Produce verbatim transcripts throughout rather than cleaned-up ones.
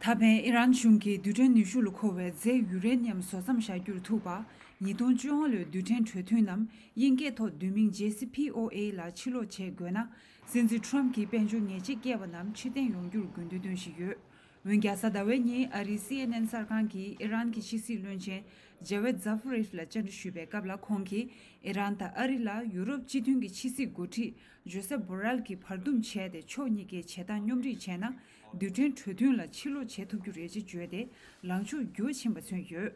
ད་ཕན་ཨི་རན་གཞུང་གིས་རྡུལ་ཕྲན་ནུས་ཤུགས་ལ་མཁོ་བའི་རྫས་ཡུ་རེ་ནི་ཡམ་བཟོ་མཚམས་བཞག་རྒྱུར་ཐུག་པ། ཉིས་སྟོང་བཅོ་ལྔ་ལོའི་རྡུལ་ཕྲན་གྲོས་མཐུན་ནམ་དབྱིན་སྐད་ཐོག་བསྡུས་མིང་ཇེ་སི་ཕི་ཨོ་ཨེ་ལ་ཕྱིར་ལོག་བྱེད་དགོས་ན། སྲིད་འཛིན་ཁྲོམ་གྱིས་དཔལ་འབྱོར་ཉེས་ཆད་བཀལ་བ་རྣམས་ཕྱིར་འཐེན་ཡོང་རྒྱུར་དགོས་འདུན་འདོན་བཞིན་ཡོད། འོན་ཀྱང་གཟའ་ཟླ་བའི་ཉིན་ཨ་རིའི་སི་ཨེན་ཨེན་གསར་ཁང་གིས་ཨི་རན་གྱི་ཕྱི་སྲིད་བློན་ཆེན་ཇ་ཝེད་ཛ་ཕ་རིབ་ལ་བཅར་འདྲི་ཞུས་པའི་སྐབས་ལ། ཁོང་གིས་ཨི་རན་དང་ཨ་རི་ལ་ཡུ་རོབ་སྤྱི་མཐུན་གྱི་ཕྱི་སྲིད་འགོ་ཁྲིད་ཇོ་སེབ་བྷོ་རེལ་གྱིས་བར་འདུམ་བྱས་ཏེ། ཕྱོགས་གཉིས་ཀས་བྱེད་སྟངས་སྙོམས་སྒྲིག་བྱས་ན། རྡུལ་ཕྲན་གྲོས་མཐུན་ལ་ཕྱིར་ལོག་བྱེད་ཐུབ་རྒྱུ་རེད་ཅེས་བརྗོད་དེ། ལངས་ཕྱོགས་འགྱུར་བ་ཕྱིན་པ་མཚོན་ཡོད།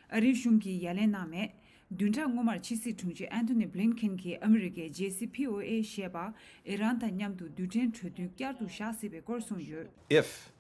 ཨ་རིའི་གཞུང་གིས་ཡ་ལན་གནང་མེད། བདུན་ཕྲག་སྔོན་མར་ཕྱི་སྲིད་དྲུང་ཆེ་ཨན་ཐོ་ནི་བྷི་ལིན་ཁེན་གྱིས་ཨ་མི་རི་ཀའི་ཇེ་སི་ཕི་ཨོ་ཨེ་ཞེས་པ་ཨི་རན་དང་མཉམ་དུ་རྡུལ་ཕྲན་གྲོས་མཐུན་བསྐྱར་དུ་བཞག་སྲིད་པའི་སྐོར་གསུངས་ཡོད། If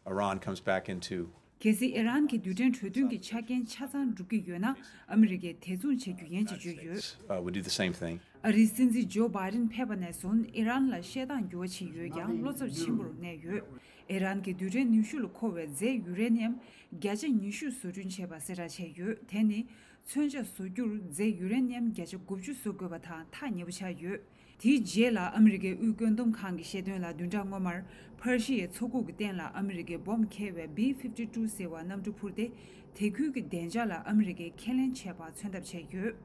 Iran comes back into གལ་སྲིད་ཨི་རན་གྱི་རྡུལ་ཕྲན་གྲོས་མཐུན་གྱི་ཆ་རྐྱེན་ཆ་ཚང་འགྲུབ་ཀྱི་ཡོད་ན། ཨ་མི་རི་ཀས་དེ་མཚུངས་བྱེད་རྒྱུ་ཡིན་ཅེས་བརྗོད་ཡོད། Uh, we do the same thing. ཨ་རིའི་སྲིད་འཛིན་ཇོ་བྷའི་ཌེན་ཕེབས་པ་ནས་བཟུང་ཨི་རན་ལ་བཤད་སྟངས་འགྱུར་བ་ཕྱིན་ཡོད་ཀྱང་། བློ་འཚབ་ཆེན་པོར་གནས་ཡོད། ཨི་རན་གྱི་རྡུལ་ཕྲན་ནུས་ཤུགས་ལ་མཁོ་བའི་རྫས་ཡུ་རེ་ནི་ཡམ་བརྒྱ་ཆ་ཉི་ཤུ་བཟོ་སྐྲུན་བྱས་པ་གསལ་བསྒྲགས་བྱས་ཡོད། དེ་ནི་མཚོན་ཆ་བཟོ་རྒྱུར་རྫས་ཡུ་རེ་ནི་ཡམ་བརྒྱ་ཆ་དགུ་བཅུ་བཟོ་དགོས་པ་དང་ཐག་ཉེ་པོ་ཆགས་ཡོད། དེའི་རྗེས་ལ་ཨ་མི་རི་ཀའི་དབུས་བཀོད་འདོམས་ཁང་གིས་བཤད་དོན་ལ། བདུན་ཕྲག་སྔོན་མར་ཕར་ཤི་ཡའི་མཚོ་ཁུག་གི་སྟེང་ལ་ཨ་མི་རི་ཀའི་འབོམ་འཁེལ་བའི་བི་ཕིབ་ཊི་ཊུ་ཟེར་བ་གནམ་གྲུ་འཕུར་ཏེ། དེ་ཁུལ་གྱི་བདེ་འཇགས་ལ་ཨ་མི་རི་ཀས་ཁས་ལེན་བྱས་པ་མཚོན་ཐབས་བྱས་ཡོད།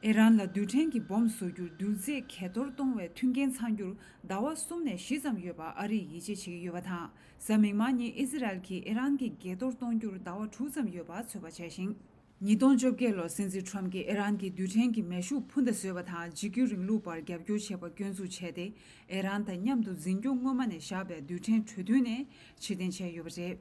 ཨི་རན་ལ་རྡུལ་ཕྲན་གྱི་འབོམ་བཟོ་རྒྱུར་རྡུལ་རྫས་གས་གཏོར་གཏོང་བའི་མཐུན་རྐྱེན་ཚང་རྒྱུར་ཟླ་བ་གསུམ་ནས་བཞི་ཙམ་ཡོད་པ་ཨ་རིས་ཡིད་ཆེས་བྱེད་ཀྱི་ཡོད་པ་དང་། གཟའ་མིག་དམར་ཉིན་ཨི་ཟི་རལ་གྱིས་ཨི་རན་གྱི་གས་གཏོར་གཏོང་རྒྱུར་ཟླ་བ་དྲུག་ཙམ་ཡོད་པ་ཚོད་དཔག་བྱས་ཤིང་། ཉིས་སྟོང་བཅོ་བརྒྱད་ལོར་སྲིད་འཛིན་ཁྲོམ་གྱིས་ཨི་རན་གྱི་རྡུལ་ཕྲན་གྱི་མེ་ཤུགས་འཕུར་མདའ་བཟོས་པ་དང་། འཇིགས་སྐུལ་རིང་ལུགས་པར་རྒྱབ་སྐྱོར་བྱས་པ་སྐྱོན་འཛུགས་བྱས་ཏེ། ཨི་རན་དང་མཉམ་དུ་འཛིན་སྐྱོང་སྔོན་མ་ནས་བཞག་པའི་རྡུལ་ཕྲན་གྲོས་མཐུན་ནས་ཕྱིར་འཐེན་བྱས་ཡོད་པ་རེད།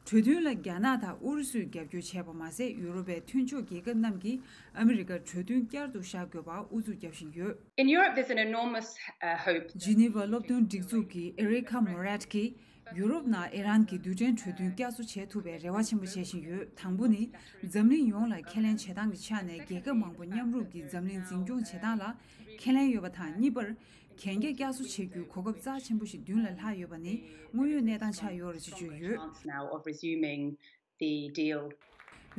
གྲོས་མཐུན་ལ་རྒྱ་ནག་དང་ཨུ་རུ་སུས་རྒྱབ་སྐྱོར་བྱས་པ་མ་ཟད། ཡུ་རོབ་པའི་མཐུན་ཕྱོགས་རྒྱལ་ཁབ་རྣམས་ཀྱིས་ཨ་མི་རི་ཀར་གྲོས་མཐུན་བསྐྱར་དུ་བཞག་དགོས་པར་ཨུ་ཚུགས་རྒྱབ་བཞིན་ཡོད། In Europe, there's an enormous uh, hope. ཇི་ནི་ཝ་སློབ་སྟོན་སྒྲིག་འཛུགས་ཀྱི་ཨེ་རི་ཁ་མོ་རེད་ཀྱིས། ཡུ་རོབ་ནང་ཨི་རན་གྱི་རྡུལ་ཕྲན་གྲོས་མཐུན་བསྐྱར་གསོ་བྱེད་ཐུབ་པའི་རེ་བ་ཆེན་པོ་བྱེད་བཞིན་ཡོད། དང་པོ་ནི། འཛམ་གླིང་ཡོངས་ལ་ཁས་ལེན་བྱེད་སྟངས་ཀྱི་ཆ་ནས་རྒྱལ་ཁབ་མང་པོ་མཉམ་རུབ་ཀྱིས་འཛམ་གླིང་འཛིན་སྐྱོང་བྱེད་སྟངས་ལ་ཁས་ལེན་ཡོད་པ་དང་། གཉིས་པར། གན་རྒྱ་བསྐྱར་གསོ་བྱེད་རྒྱུའི་གོ་སྐབས་རྩ་ཆེན་པོ་ཞིག་མདུན་ལ་ལྷག་ཡོད་པ་ནི་དངོས་ཡོད་གནས་སྟངས་ཆགས་ཡོད་རེད་ཅེས་བརྗོད་ཡོད། Chance now of resuming the deal.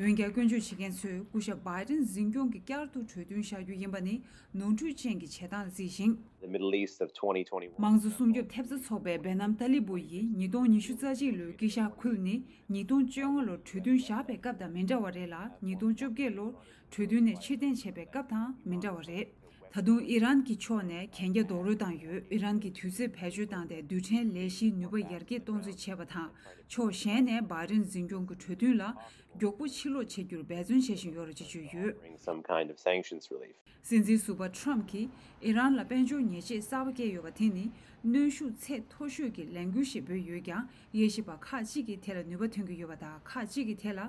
འོན་ཀྱང་། སྐྱོན་བརྗོད་བྱེད་མཁན་ཚོས་སྐུ་ཞབས་བྷའི་ཌེན་འཛིན་སྐྱོང་གིས་བསྐྱར་དུ་གྲོས་མཐུན་བཞག་རྒྱུ་ཡིན་པ་ནི་ནོར་འཁྲུལ་ཅན་གྱི་བྱེད་སྟངས་ལ་བརྩིས་ཤིང་། The Middle East of twenty twenty-one. དམངས་གཙོ་སྲུང་སྐྱོབ་ཐེབས་རྩ་ཚོགས་པའི་འབེན་ནམ་ཏཱ་ལི་པུ་ཡིས་ཉིས་སྟོང་ཉི་ཤུ་རྩ་གཅིག་ལོའི་དཀྱིལ་ཤག་ཁུལ་ནི་ཉིས་སྟོང་བཅོ་ལྔ་ལོར་གྲོས་མཐུན་བཞག་པའི་སྐབས་དང་མི་འདྲ་བ་རེད་ལ། ཉིས་སྟོང་བཅོ་བརྒྱད་ལོར་གྲོས་མཐུན་ནས་ཕྱིར་འཐེན་བྱས་པའི་སྐབས་དང་མི་འདྲ་བ་རེད། ད་དུང་ཨི་རན་གྱི་ཕྱོགས་ནས་གན་རྒྱ་རྡོག་རོལ་བཏང་ཡོད། ཨི་རན་གྱིས་དུས་ཚོད་བེད་སྤྱོད་བཏང་སྟེ་རྡུལ་ཕྲན་ལས་གཞིའི་ནུས་པ་ཡར་རྒྱས་གཏོང་རྩིས་བྱས་པ་དང་། ཕྱོགས་གཞན་ནས་བྷའི་ཌེན་འཛིན་སྐྱོང་གི་གྲོས་མཐུན་ལ་མགྱོགས་པོ་ཕྱིར་ལོག་བྱེད་རྒྱུར་འབད་བརྩོན་བྱེད་བཞིན་ཡོད་རེད་ཅེས་བརྗོད་ཡོད། Bring some kind of sanctions relief. སྲིད་འཛིན་ཟུར་པ་ཁྲོམ་གྱིས་ཨི་རན་ལ་དཔལ་འབྱོར་ཉེས་ཆད་གསར་པ་བཀལ་ཡོད་པ་དེ་ནི་གནོན་ཤུགས་ཚད་མཐོ་ཤོས་ཀྱི་ལས་འགུལ་ཞེས་འབོད་ཡོད་ཀྱང་། དབྱེ་ཞིབ་པ་ཁག་ཅིག་གིས་དེ་ལ་ནུས་པ་ཐོན་གྱི་ཡོད་པ་དང་། ཁག་ཅིག་གིས་དེ་ལ་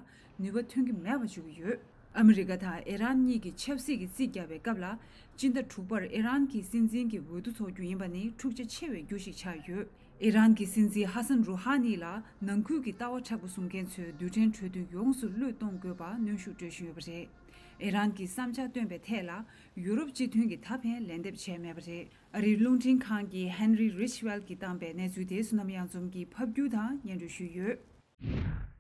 ནུས་པ་ཐོན་གྱི་མེད་པ་བརྗོད་ཀྱི་ཡོད། ཨ་མི་རི་ཀ་དང་ཨི་རན་གཉིས་ཀྱིས་ཆབ་སྲིད་ཀྱི་རྩིས་བརྒྱབ་པའི་སྐབས་ལ། སྤྱི་ཟླ་དྲུག་པར་ཨི་རན་གྱི་སྲིད་འཛིན་གྱི་འོས་བསྡུ་འཚོགས་རྒྱུ་ཡིན་པ་ནི་འཁྲུག་ཆ་ཆེ་བའི་རྒྱུ་ཞིག་ཆགས་ཡོད། ཨི་རན་གྱི་སྲིད་འཛིན་ཧ་སན་རུ་ཧ་ནི་ལ་ནང་ཁུལ་གྱི་ལྟ་བ་མཁྲེགས་པོ་བཟུང་མཁན་ཚོས་རྡུལ་ཕྲན་གྲོས་མཐུན་ཡོངས་སུ་བློས་གཏོང་དགོས་པར་གནོན་ཤུགས་སྤྲོད་བཞིན་ཡོད་པ་རེད། ཨི་རན་གྱི་བསམ་འཆར་བཏོན་པའི་ཐད་ལ་ཡུ་རོབ་སྤྱི་མཐུན་གྱིས་ད་ཕན་ལན་འདེབས་བྱས་མེད་པ་རེད། ཨ་རིའི་རླུང་འཕྲིན་ཁང་གི་ཧན་རི་རིཆ་ཝེལ་གྱིས་བཏང་པའི་གནས་ཚུལ་དེ་བསོད་ནམས་གཡང་འཛོམས་ཀྱིས་ཕབ་སྒྱུར་དང་སྙན་སྒྲོན་ཞུས་ཡོད།